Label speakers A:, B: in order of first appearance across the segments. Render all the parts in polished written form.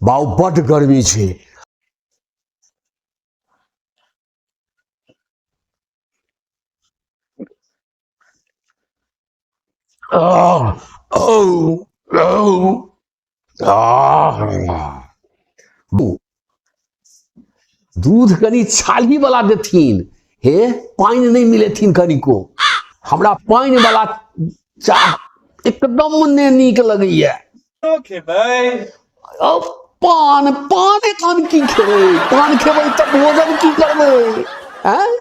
A: बाउ बड्ड गर्मी छै। आह, औ, औ, आह। दूध कनि छाली वाला देथिन, हे पानि नहि मिलेथिन कनिको। हमरा पानि वाला चाह एकदम नहि नीक लगैया।
B: खेबै
A: पान पान एखन की खेबै? पान खेबै तऽ भोजन की करबै? आँय?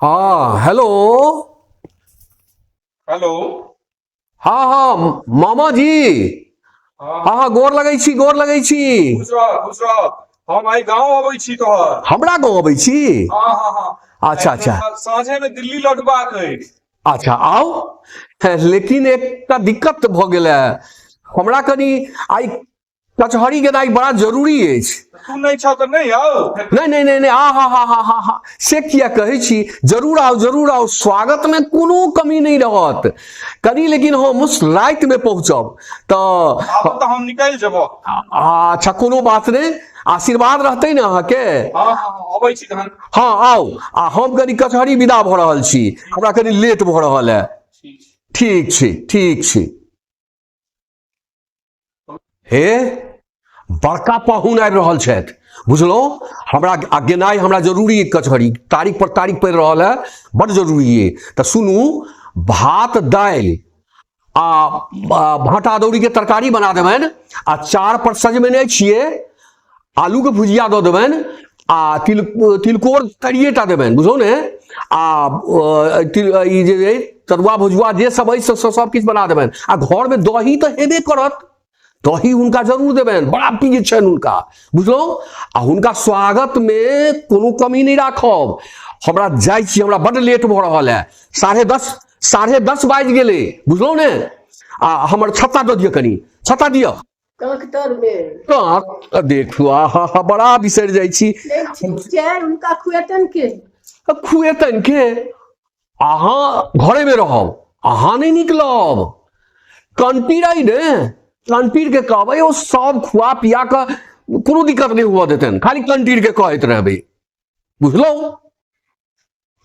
A: हाँ, हेलो।
B: हेलो।
A: हाँ हाँ, मामा जी।
B: हाँ।
A: हाँ हाँ, गोर लगै छी, गोर लगै छी।
B: खुश रह, खुश रह। हम आइ गाँव अबै छी तोहर।
A: हमरा गाँव अबै छी?
B: हाँ हाँ हाँ।
A: अच्छा अच्छा।
B: साँझे में दिल्ली लौटबाक अछि।
A: अच्छा आउ, लेकिन एकटा दिक्कत भऽ गेल है। हमरा कनि आइ कचहरी गेनाइ बड़ा जरूरी अछि।
B: तू नहि छौ तऽ नहि आउ?
A: नहि नहि नहि नहि, आ हा हा हा हा हा, से किया कहै छी? जरूर आउ, जरूर आउ, स्वागतमे कोनो कमी नहि रहत। कनि लेकिन हम रातिमे पहुँचब तऽ।
B: आब तऽ हम निकलि जेबो।
A: अच्छा, कोनो बात नहि, आशीर्वाद रहतै ने अहाँके।
B: हँ हँ हँ, अबै छी तहन।
A: हँ, आउ। आ हम कनि कचहरी विदा भऽ रहल छी, हमरा कनि लेट भऽ रहल है।
B: ठीक।
A: ठीक छै, ठीक छै। हे, बड़का पाहुन आबि रहल छथि, बुझलहुँ? हमरा आ गेनाइ हमरा जरूरी अइ कचहरी, तारीख पर तारीख पड़ि रहल है, बड्ड जरूरी अइ। तऽ सुनू, भात दालि आ भाँटा अदौरीके तरकारी बना देबनि, आ चार पर सजमनि छियै, आलूके भुजिया दऽ देबनि, आ तिलकोर तरिएटा देबनि, बुझलहुँ ने? आ ई जे अइ तरुआ भुजुआ जे सब अछि से सब किछु बना देबनि। आ घरमे दही तऽ हेबे करत, दही हुनका जरूर देबनि, बड़ा प्रिय छनि हुनका, बुझलहुँ? आ हुनका स्वागतमे कोनो कमी नहि राखब। हमरा जाइ छी, हमरा बड्ड लेट भऽ रहल है, 10:30, 10:30 बाजि गेलै, बुझलहुँ ने? आ हमर छत्ता दऽ दिअ, कनि छत्ता दिअ।
C: काँख तर मे।
A: काँख देखू, आहा हा, बड़ा बिसरि जाइ छी।
C: ठीक छै, हुनका खुएतन के?
A: खुएतन के? अहाँ घरेमे रहब, अहाँ नहि निकलब। कंटीर अइ ने, कंटीर के कहबै, ओ सब खुआ पिया कऽ कोनो दिक्कत नहि हुअ देतनि। खाली कंटीर के कहैत रहबै, बुझलहुँ?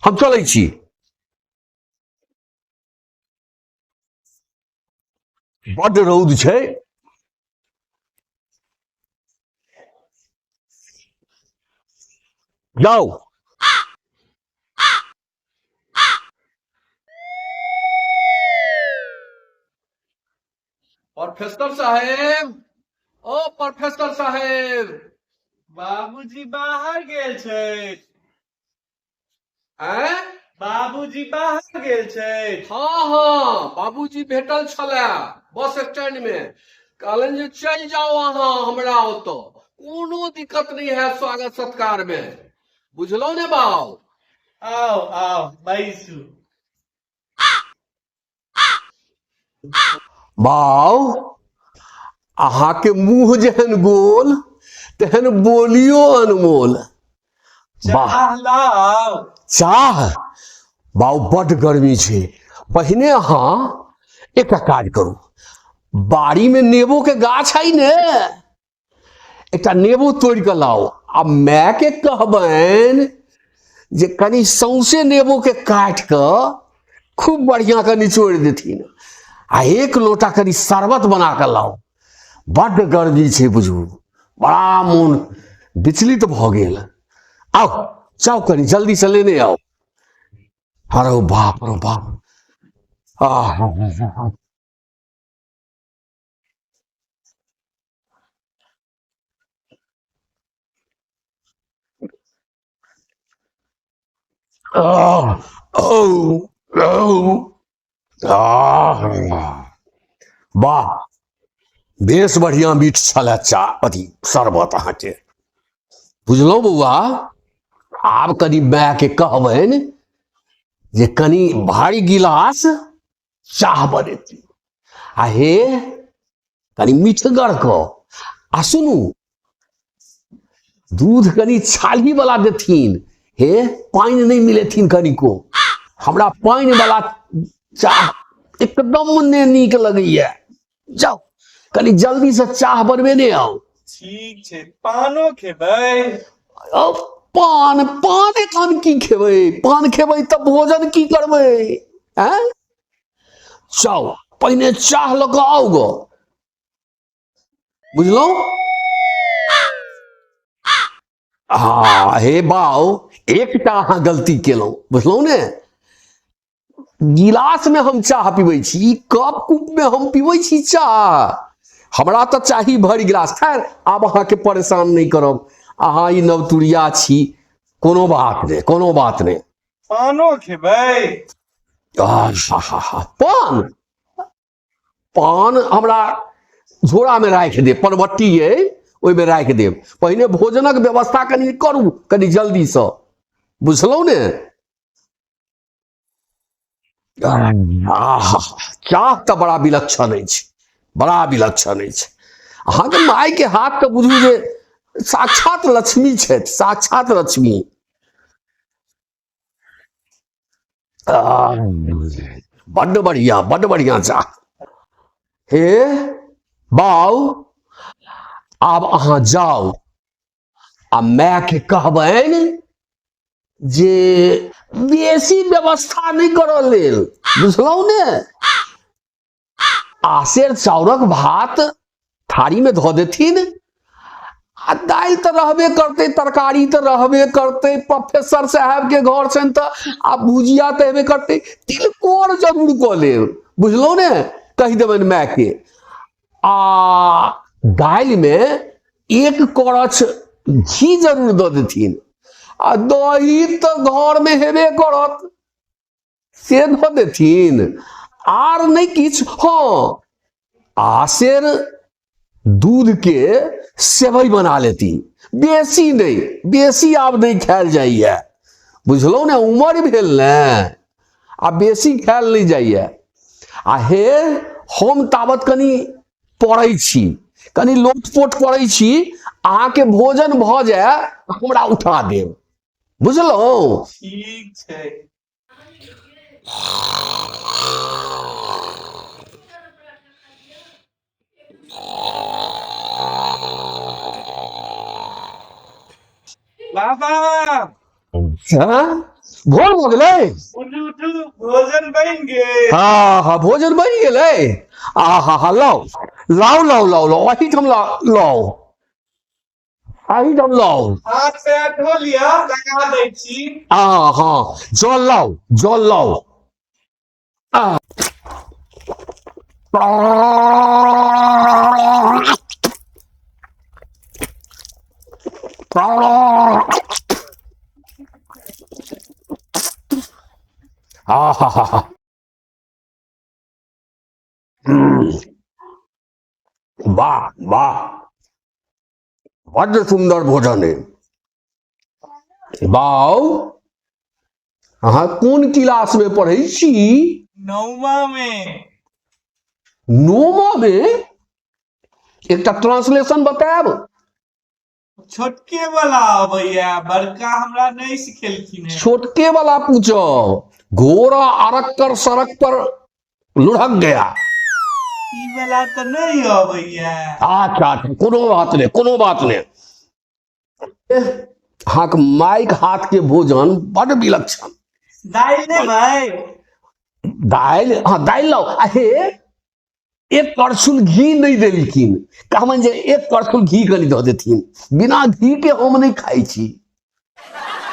A: हम चलै छी। बड्ड रौद छै। जाउ। प्रोफेसर साहेब, ओ प्रोफेसर साहेब।
B: बाबूजी बाहर गेल छै।
A: आँय?
B: बाबूजी बाहर गेल छै।
A: हाँ हाँ, बाबूजी भेटल छलए बस स्टैंड मे, कहलनि जे चलि जाउ अहाँ हमरा ओतऽ, कोनो दिक्कत नहि हैत स्वागत सत्कार मे, बुझलहुँ ने बाउ?
B: आउ आउ, बैसू।
A: बाउ, अहाँके मुंह जेहन गोल तेहन बोलियो अनमोल। वाह।
B: चाह लाउ।
A: चाह? बाउ, बड्ड गर्मी छै। पहिने अहाँ एकटा काज करू, बाड़ीमे नेबोके गाछ है ने, एकटा नेबो तोड़ि कऽ लाउ, आ मायके कहबनि जे कनि सौंसे नेबोके काटि कऽ खूब बढ़िआँ कऽ निचोड़ि देथिन, आ एक लोटा कनि शरबत बना कऽ लाउ। बड्ड गर्मी छै बुझू, बड़ा मोन विचलित भऽ गेल। आउ, जाउ, कनि जल्दीसँ लेने आउ। अरे बाप रे बाप, आह। वाह, बेस बढ़िया मीठ छल चाह, अथी शरबत अहाँके, बुझलहुँ बौआ? आब कनि मायके कहबनि जे कनि भारी गिलास चाह बनेती, आ हे कनि मीठगर कऽ, आ सुनू, दूध कनि छाली वाला देथिन। हे पानि नहि मिलेथिन कनिको। हमरा पानि वाला चाह एकदम नहि नीक लगैया। जाउ कनि जल्दी से चाह बनबे ने आउ।
B: ठीक छै, पानो खेबै?
A: ओ पान, पान एखन की खेबै? पान खेबै तऽ भोजन की करबै? आँय, जाउ पहिने चाह लऽ कऽ आउ गो, बुझलहुँ? हँ हे बाउ, एकटा अहाँ गलती केलहुँ, बुझलहुँ ने? गिलासमे हम चाह पीबै छी, ई कप कुपमे हम पीबै छी चाह? हमरा तऽ चाही भरि गिलास। खैर, आब अहाँके परेशान नहि करब, अहाँ ई नवतुरिया छी। कोनो बात नहि, कोनो बात नहि।
B: पानो खेबै?
A: हा हा हा, पान, पान हमरा झोरामे राखि देब, पनबट्टी अइ ओहिमे राखि देब। पहिने भोजनक व्यवस्था कनि करू, कनि जल्दीसँ, बुझलहुँ ने? आहा, चाह तऽ बड़ा विलक्षण अछि, बड़ा विलक्षण अछि। अहाँके मायके हाथ तऽ बुझू जे साक्षात लक्ष्मी छथि, साक्षात लक्ष्मी। बड्ड बढ़िया, बड्ड बढ़िया चाह। हे बाउ, आब अहाँ जाउ आ मायके कहबनि जे बेसी व्यवस्था नहि करऽ लेल, बुझलहुँ ने? आसेर चाउरक भात थारीमे धऽ देथिन आ दालि तऽ रहबे करतै, तरकारी तऽ रहबे करतै, प्रोफेसर साहेबके घर छनि तऽ आ भुजिया तऽ हेबे करतै, तिलकोर जरूर कऽ लेब, बुझलहुँ ने? कहि देबनि मायके। आ दालिमे एक करछ घी जरूर दऽ देथिन आ दही तऽ घरमे हेबे करत, से धऽ देथिन, आर नहि किछु। हँ, आसेर दूध के सेवई बना लेती, बेसी नहि, बेसी आब नहि खायल जाइए, बुझलहुँ ने? उमर भेल ने, आ बेसी खायल नहि जाइए। आ हे, हम ताबत कनि पढ़ै छी, कनि लोटपोट करै छी, अहाँके भोजन भऽ जाय हमरा उठा देब, बुझलहुँ?
B: ठीक छै। बाबा।
A: हाँ? भोर भऽ गेलै।
B: उठू उठू, भोजन बनि गेल।
A: हँ हँ, भोजन बनि गेलै। आ हा हा, लाउ लाउ लाउ लाउ लाउ, एहिठाम लाउ लाउ, एहिठाम लाउ।
B: हाथ पैर धो लिअ, लगा दै छी।
A: आ हँ, जल लाउ, जल लाउ। आ हा हा हा, वाह वाह, बड्ड सुन्दर भोजन अइ। बाउ, अहाँ कोन क्लासमे पढ़ै छी?
B: नौमा मे।
A: नौमा मे? एकटा ट्रांसलेशन बतायब?
B: छोटके वाला अबैया, बड़का हमरा नहि सिखेलखिन हेँ।
A: छोटके वाला पूछब, घोड़ा अड़क कर सड़क पर लुढ़क गया।
B: ई वाला तऽ नहि अबैया।
A: अच्छा अच्छा, कोनो बात नहि, कोनो बात नहि। अहाँके माइक हाथ के भोजन बड विलक्षण।
B: दालि लेबै?
A: दालि, हँ दालि लाउ। आ हे, एक करछुल घी नहि देलखिन, कहबनि जे एक करछुल घी कनि दऽ देथिन, बिना घी के हम नहि खाइ छी।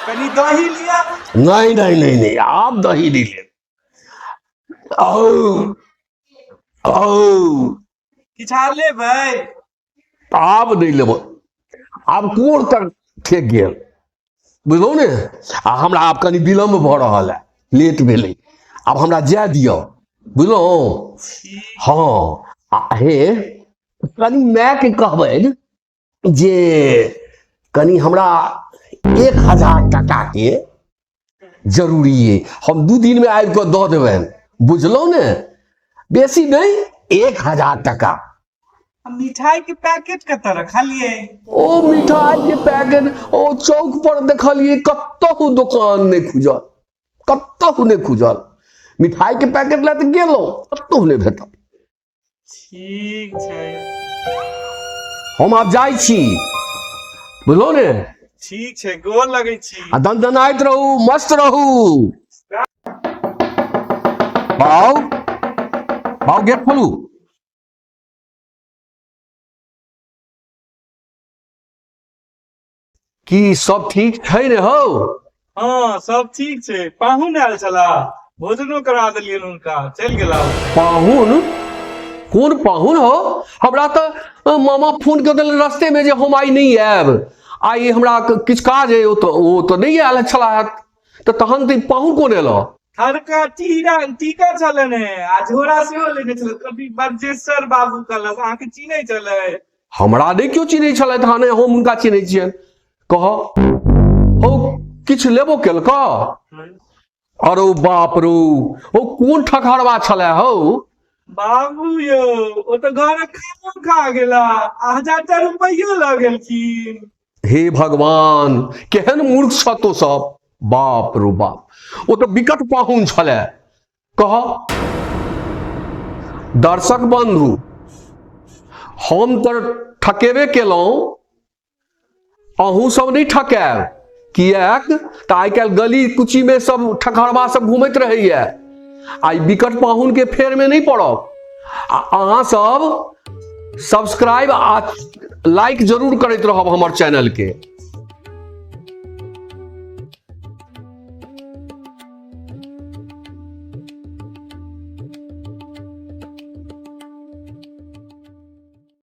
B: कनि दही लिअ।
A: नहि नहि नहि नहि, आब दही नहि लेब। औ औ,
B: किछु आर लेबै?
A: आब नहि लेब, आब कोर तक ठेक गेल, बुझलहुँ ने? आ हमरा आब कनि विलम्ब भऽ रहल है, लेट भेलै, आब हमरा जाय दिअ, बुझलहुँ? हँ, आ हे, कनि मायके कहबनि जे कनि हमरा 1000 टाकाके जरूरी अइ, हम 2 दिनमे आबि कऽ दऽ देबनि, बुझलहुँ ने? बेसी नहि, 1000 टाका।
B: आ मिठाई के पैकेट कतऽ रखलियै?
A: ओ मिठाई के पैकेट ओ चौक पर देखलियै, कतहु दोकान नहि खुजल, कतहु नहि खुजल। मिठाई के पैकेट लए तऽ गेलहुँ, कतहु नहि भेटल।
B: ठीक छै।
A: हम आब जाइ छी, बुझलहुँ ने?
B: ठीक छै, गोर लगै छी।
A: आ दनदनाइत रहू, मस्त रहू। बाउ बाउ, गेट खोलू। की सब ठीक छै ने हौ?
B: हँ, सब ठीक छै। पाहुन आयल छला, भोजनो करा देलियनि हुनका, चलि गेला।
A: पाहुन? कोन पाहुन हो? हमरा तऽ मामा फोन कऽ देलनि रस्तेमे जे हम आइ नहि आयब, आइ हमरा किछु काज अइ। ओ तऽ नहि आयल छला, तऽ तहन तऽ ई पाहुन कोन एलऽ?
B: हरका टीरा टीका छलनि हे आ झोरा सेहो लेने छलै। कभी ब्रजेश्वर बाबू कहलक, अहाँके चिन्है छलै?
A: हमरा नहि केओ चिन्है छलथि हँ, नहि हम हुनका चिन्है छियनि। कह हौ, किछु लेबो केलकऽ? अरे बाप रो, ओ कोन ठकहरवा छलै हौ?
B: बाबू यौ, ओ तऽ घरक खानो खा गेला आ 1000 टा रुपैयो लऽ गेलखिन।
A: हे भगवान, केहन मूर्ख छ तो सब! बाप रो बाप, ओ तऽ विकट पाहुन छलै। कह दर्शक बंधु, हम तऽ ठकेबे केलहुँ, अहूँ सब नहि ठकायब, किएक तऽ आइ काल्हि गली कुचीमे सब ठकहरबा सब घूमैत रहैया। आ ई विकट पाहुनके फेरमे नहि पड़ब। आ अहाँ सब सब्सक्राइब आ लाइक जरूर करैत रहब हमर चैनलके।